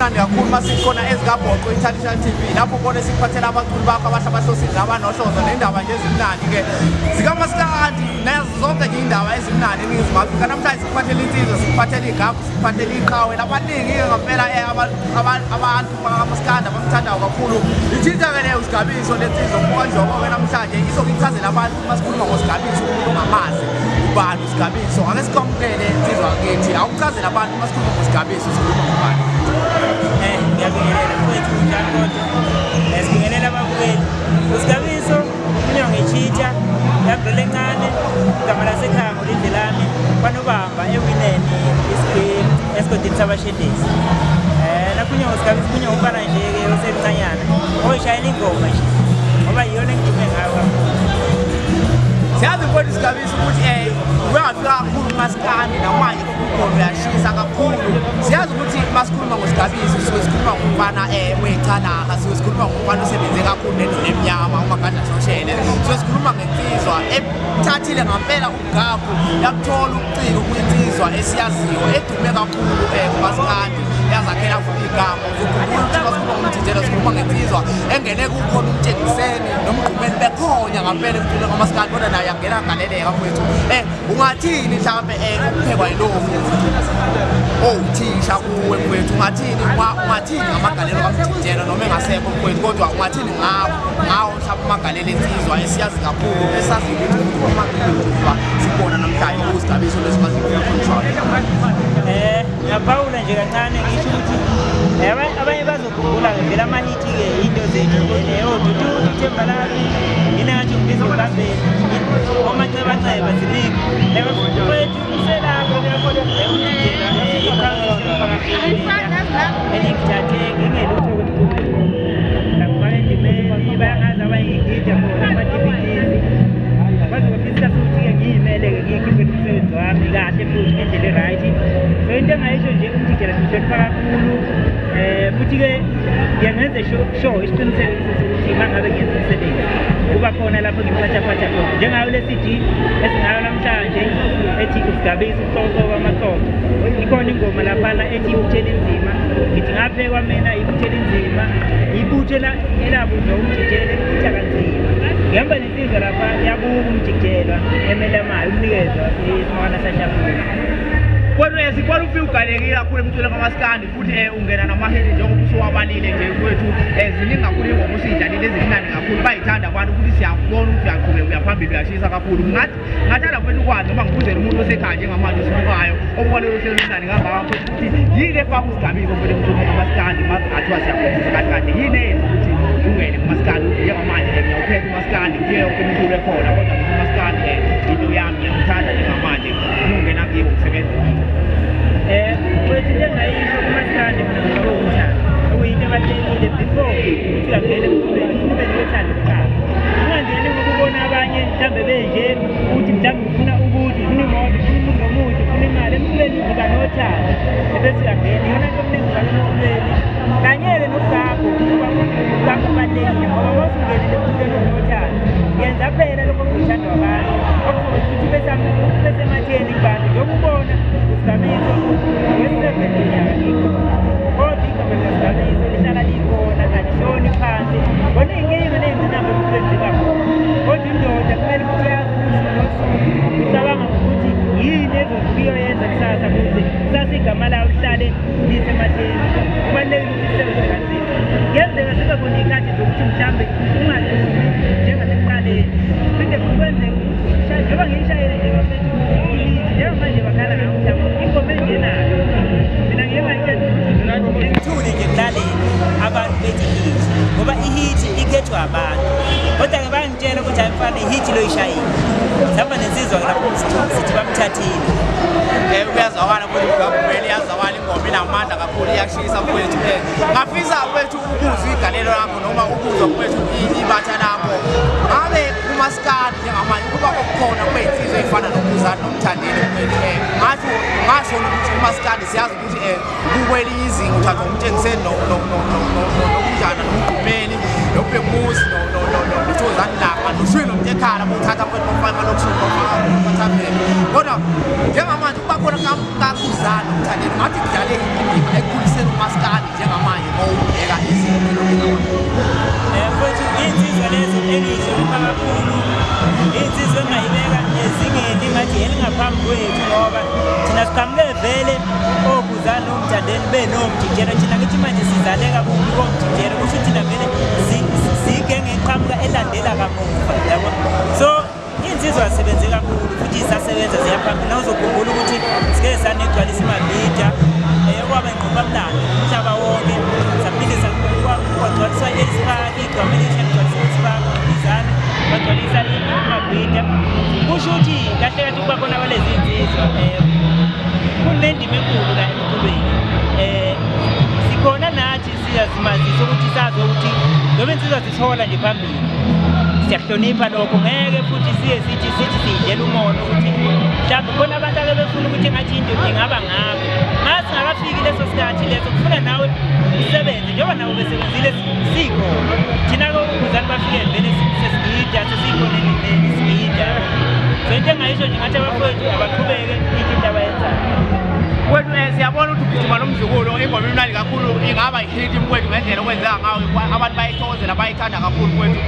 Mnandi kakhulu uma sikhona ezikabhoqo i-Traditional TV lapho khona sikuphathela abaculi bakho abahle abahlosile nabanohlozo nendaba nje ezimnandi-ke zikamasikandi nazo zonke nje iy'ndaba ezimnandi eNingizimu Afrika. Namhlanje sikuphathela insizwa, sikuphathela igagu, sikuphathela iqhawe labaningi-ke ngampela abantu bakamasikandi abamthandayo kakhulu. Ithinta-ke leyo Sigabiso lensizwa kubuka njengoba-ke namhlanje izokuchazela abantu uma sikhuluma ngoSigabiso umuntu ongamazi ubani uSigabiso. Ake sikwamukele insizwa kithi awuchazele abantu uma sikhuluma ngoSigabiso sikhuluma ngobani. Ngiyabingelela mfowethu, kunjani kodwa? Sibingelela ababukeli. USigabiso ukhulunywa ngechitha yabrola encane, igama lasekhaya nguLindelani KwaNobamba eWineni esigodini sabaShendezi. Nakhulunywa ngoSigabiso khulunywa ngomfana nje-ke osemncanyana oyishayela ingoma nje ngoba yiyona engidume ngayo kakhulu. Siyazi mfowethu Sigabiso ukuthi uyafika kakhulu kumasikandi namanje ukhona uyashisa kakhulu. Siyazi ukuthi masikhuluma ngoSigabiso sisuke sikhuluma ngomfana wechalaha, sisuke sikhuluma ngomfana osebenze kakhulu nendlela emnyama uMagadla Shoshele, sisuke sikhuluma ngensizwa ethathile ngampela ubugagu yakuthola ubuciko kwinsizwa esiyaziyo edume kakhulu kumasikandi yazakhela futhi igama. Uzokhumbula ukuthi masikhuluma ngomthithelo sikhuluma ngensizwa engene kukhona uMtshengiseni noMgqumeni bekhonya ngampela emculweni kamasikandi, kodwa naye yangena agaleleka mfowethu. Ungathini mhlampe ukuphekwa yilowo muntu owuthisha kuwe mfowethu? Ungathini ungathini ngamagalelo kaMthithelo noma engasekho mfowethu, kodwa ungathini ngawo mhlawumbe amagalelo ensizwa esiyazi kakhulu esaziyo ukuthi umuntu uma kuba sibona namhlanje uSigabiso lesimaziyo? Ngiyaphawula nje kancane ngisho ukuthi abanye bazokhumbula-ke vele amahithi-ke into zethu nje odududu ithemba lami yini engathi ngibiza ngibambeni omancebaceba ziningi. Mfowethu uselapho umjijela iqhawe elingithathe ngingelutho kumculo ngakufaka endimeni, bayangazi abanye ngigida khona ama-DVDs, kwaze kwafika isikhathi sokuthi-ke ngiyimele-ke ngiyikhiphele umsebenzi wami kahle futhi ngendlela e-right. So into engayisho nje, umjijela simhlonipha kakhulu, futhi-ke ngiye ngenze sure isiqinisekiso sokuthi uma ngabe ngenza umsebenzi kuba khona lapho ngiphathaphatha khona njengayo le CD esingayo namhlanje ethi uSigabiso uxoxo kwamaxoxo. Ikhona ingoma laphana ethi ibutho elinzima, ngithi ngaphekwa mina ibutho elinzima, ibutho elabunjwa umjijelo elibutha kanzima. Ngihamba nensizwa lapha yabuka umjijelwa emelamayo umnikezwa isimwana sashafula. Wena uyazikhona ufike ugalekile kakhulu emculweni kamasikandi futhi ungena namaheli njengoba usuwabalile nje mfowethu. Ziningi kakhulu ingoma usuyidlalile ezimnandi kakhulu, bayithanda abantu futhi siyakubona ukuthi uyaqhubeka uyaphambili uyashisa kakhulu. Ngathanda mfowethu ukwazi noma ngibuzele umuntu osekhaya njengamanje osibukayo obuka lolu hlelo olumnandi kangaka mfowethu ukuthi yini efaka uSigabiso mfowethu emculweni kamasikandi? Uma kungathiwa siyafundisa kahle kahle, yini eyenza ukuthi ungene kumasikandi uthi njengamanje ngiyawuphetha umasikandi kuyo yonke imiculo ekhona, kodwa ngithi umasikandi into yami ngiyawuthanda njengamanje ungena kiwo ngisebenze kiwo? Mfowethu, into engayisho kumasikandi mina ngokuthanda okuyinto ebalulekile before ukuthi uyangena emculweni ube nothando kuqala, ungangeni ngokubona abanye mhlawumbe benje ukuthi mhlawumbe ufuna ukuthi ufuna imoto, ufuna umuntu nomuntu, ufuna imali. Emculweni uba nothando ebese uyangena, iyona nto omningi ufake emculweni kanye-ke nobugagu, ngoba ubugagu kubalulekile ngoba uma usungenile emculweni unothando yenza phela lokho okuthandwa abantu okuzokuthi ukuthi ube sematheni kubantu. Njengoba ubona uSigabiso wesi-7 minyaka ngikhona, kodwa igama likaSigabiso lihlala likhona, alishoni phansi. Kona iy'nkinga ney'ngqinamba emculweni ziba khona, kodwa indoda kumele ukuthi yazi ukuthi nosuku icabanga ngokuthi yini ezokuyoyenza kusasa ukuze kusasa igama layo lihlale lisematheni. Kubalulekile ukuthi sisebenze kanzima. Kuyenzeka zibe khona iy'khathi zokuthi mhlawumbe ungadumi njengasekuqaleni, phinde futhi kwenzeke ukuthi njengoba ngiyishayele nje bafethu ilithi njengamanje bakhala ngayo mhlawumbe ingoma engenayo mina ngiye ngayitshela ukuthi ngithule nje ekuhlaleni abantu bethi hit, ngoba i-hit ikhethwa abantu, kodwa-ke bayangitshela ukuthi hayi mfana i-hit loyishayile. Sihamba nensizwa-ke lapho sithi bamthathile. Kuyazwakala futhi ugabumele, iyazwakala ingoma, inamandla kakhulu, iyashisa mfowethu. Ngafisa mfowethu ukuzwa igalelo lakho noma ukuzwa mfowethu ibatha lakho ngabe kumasikandi njengamanje ukuba okukhona kube insizwa ey'fana noKhuzani noMthandeni mfowethu. Ngasho ngasho ukuthi kumasikandi siyazi ukuthi kukwelinye izinga uthathwa uMtshengiseni nokunjana noMgqumeni noBhemuzi noThokozani Langa noShwini noMtekhala bowuthatha mfowethu bofaka emalokishini bofaka emathaveni. Kodwa njengamanje ukuba khona kaKhuzani noMthandeni ngathi kudlale indima ekukhuliseni umaskandi njengamanje uma ubheka izinto. Mfowethu, iy'nsizwa lezo engiyihlonipha kakhulu, iy'nsizwa engingayibeka ezingeni ngathi elingaphambi kwethu, ngoba thina siqhamuke vele oKhuzani noMthandeni benoMjikijelo. Thina ngithi manje sizaleka koMjikijelo, kusho thina vele siyigenge eqhamuka elandela kamuva, yabo. So iy'nsizwa zisebenze kakhulu futhi zisasebenza ziya phambili. Na uzokhumbula ukuthi sike sanegcwalisa iMabhida, okwaba ingqophamlando umhlaba wonke, saphinde kwagcwaliswa i-Ellis Park, igcwama elisha ligcwalisa i-Ellis Park, Bizane bagcwalisa iMabhida. Kusho ukuthi kahle kahle ukuba khona kwalezi iy'nsizwa kunendima enkulu la emculweni. Sikhona nathi siyazimazisa ukuthi sazi ukuthi noma insizwa zithola nje phambili, siyakuhlonipha lokho. Ngeke futhi siye sithi siyidlela umona ukuthi mhlawumbe khona abantu ake befuna ukuthi engathi into ingaba ngabo. Masingakafiki leso sikhathi leso, kufuna nawe usebenze njengoba nabo besebenzile, sikhona thina-ke. OKhuzani bafike vele sesigida, sesikhona endimeni sigida. So into engayisho nje ngathi abafowethu abaqhubeke into abayenzayo. Kwethu siyabona ukuthi ugijima nomzukulu, ingoma imnandi kakhulu, ingaba i-hit mfowethu ngendlela okwenzeka ngayo, abantu bayithokozela, bayithanda kakhulu mfowethu.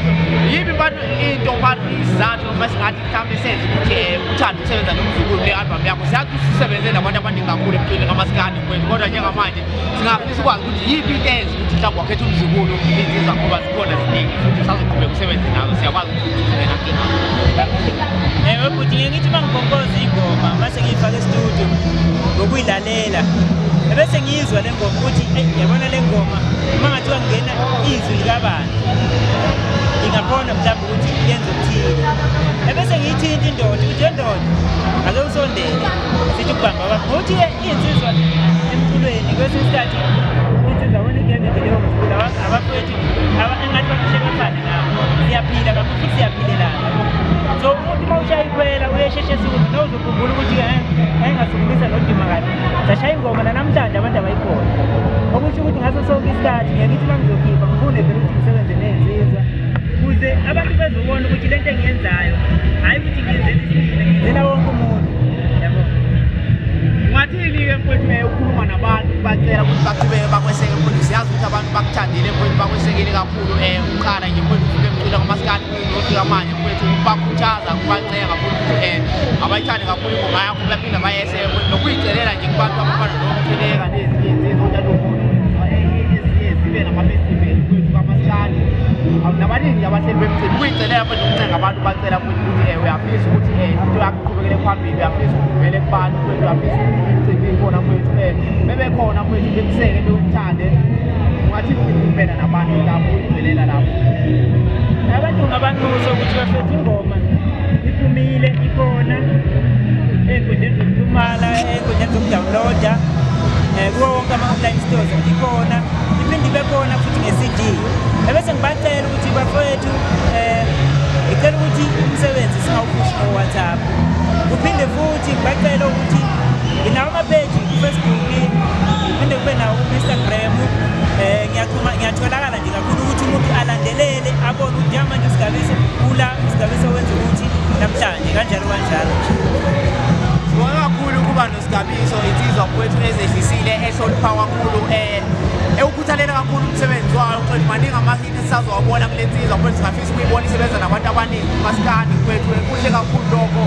Yiphi mfana into mfana isizathu noma singathi mhlawumbe senze ukuthi uthande ukusebenza nomzukulu kule album yakho? Siyazi ukuthi usebenze nabantu abaningi kakhulu emculweni kamaskandi mfowethu, kodwa njengamanje singafisa ukwazi ukuthi yiphi into eyenza ukuthi mhlawumbe wakhetha umzukulu, iy'nsizwa ngoba zikhona ziningi futhi usazoqhubeka usebenze nazo, siyakwazi ukuthi usengenankinga. Ewe bhuti, ngeke ngithi uma ngikhompoza ingoma mase ngiyifaka e-studio ngokuyilalela, ebese ngiyizwa le ngoma ukuthi eyi yabona le ngoma uma ngathiwa ngena izwi likabani ingakhona mhlawumbe ukuthi yenze okuthile. Ebese ngiyithinta indoda ukuthi endoda ake usondele sithi ukubamba abantu ngokuthi iy'nsizwa emculweni kwesinye isikhathi insizwa wona igenge nje leyo mzukulu abafowethu engathi bacishe bafane nabo, siyaphila kakhulu futhi siyaphilelana. So umuntu uma ushaya ikhwela uyesheshe esukume, nowuzokhumbula ukuthi ayengasukumisa noduma kabi, sashaya ingoma nanamhlanje abantu abayikhona. Okusho ukuthi ngaso sonke isikhathi ngiye ngithi uma ngizokhipha ngifune vele ukuthi ngisebenze ney'nsizwa ukuze abantu bezobona ukuthi lento engiyenzayo hhayi ukuthi ngiyenzela isimina, ngiyenzela wonke umuntu, yabo. Ungathini-ke mfowethu ukhuluma nabantu bacela ukuthi baqhubeke bakweseke mfowethu? Siyazi ukuthi abantu bakuthandile mfowethu, bakwesekile kakhulu uqala nje mfowethu ufike emculweni kamaskandi uyofika manje mfowethu, bakhuthaza kubancenga futhi ukuthi abayithande kakhulu ingoma yakho, baphinde bayeseke mfowethu, nokuyicelela nje kubantu abafana noMtheleka nezinye iy'nsizwa ezinye zibe nama-festival mfowethu kamaskandi nabaningi abahleli bemcimbi, kuyicelela mfowethu ukuncenga abantu bacela futhi ukuthi uyafisa ukuthi into yakho iqhubekele phambili, uyafisa ukuthi uvele kubantu mfowethu, uyafisa ukuthi imicimbi ikhona mfowethu bebekhona mfowethu bekuseke bewuthande. Ungathi kuphela nabantu lapho uyicelela lapho? Abantu ngabanxusa ukuthi bafethu ingoma iphumile, ikhona ey'nkundleni zokuxhumana, ey'nkundleni zokudownloada, kuwo wonke ama-online stores ikhona, iphinde ibe khona futhi nge-CD. Ebese ngibacela ukuthi bafowethu ngicela ukuthi umsebenzi singawuphushi ngo-WhatsApp. Kuphinde futhi ngibacela ukuthi nginawo ama-page ku-Facebook, kuphinde kube nawo ku-Instagram, ngiyaxhuma, ngiyatholakala nje kakhulu ukuthi umuntu alandelele abone ukuthi njengamanje uSigabiso ula, uSigabiso wenza ukuthi namhlanje kanjalo kanjalo nje. Sibonge kakhulu ukuba noSigabiso, insizwa mfowethu ezehlisile, ehlonipha kakhulu, ewukhuthalela kakhulu umsebenzi wayo mfowethu. Maningi ama-hit esisazowabona kule nsizwa mfowethu, singafisa ukuyibona isebenza nabantu abaningi kumaskandi mfowethu, kuhle kakhulu lokho.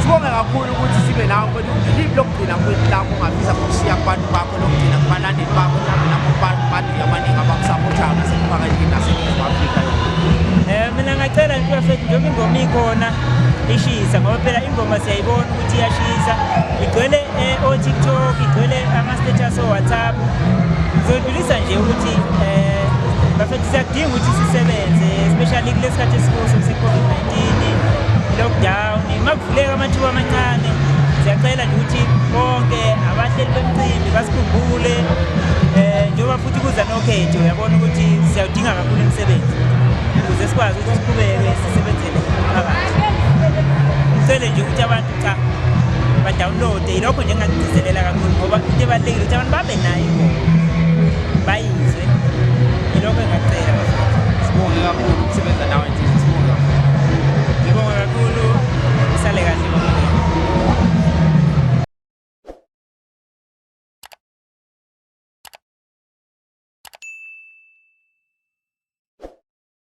Sibonge kakhulu ukuthi sibe nawe mfowethu. Iliphi lokugcina mfowethu lakho ongafisa ukushiya kubantu bakho, lokugcina kubalandeli bakho mhlawumbe nakubantu abaningi abakusapothayo nasemphakathini naseNingizimu Afrika yonke? Mina ngacela nje bafethu, njengoba ingoma ikhona ishisa, ngoba phela ingoma siyayibona ukuthi iyashisa, igcwele o-TikTok, igcwele ama-status o-WhatsApp. Ngizodlulisa nje ukuthi bafethu siyakudinga ukuthi sisebenze, especially kulesi sikhathi esikuso se-COVID-19 lockdown. Uma kuvuleka amathuba amancane, siyacela nje ukuthi bonke abahleli bemicimbi basikhumbule, njengoba futhi kuza nokhetho, uyabona ukuthi siyawudinga kakhulu imisebenzi ukuze sikwazi ukuthi siqhubeke sisebenzele umphakathi. Ngicele nje ukuthi abantu cha badownloade, yilokho nje engingakugcizelela kakhulu, ngoba into ebalulekile ukuthi abantu babe nayo ingoma bayizwe, yilokho engingakucela bafethu. Sibonge kakhulu ukusebenza nawe.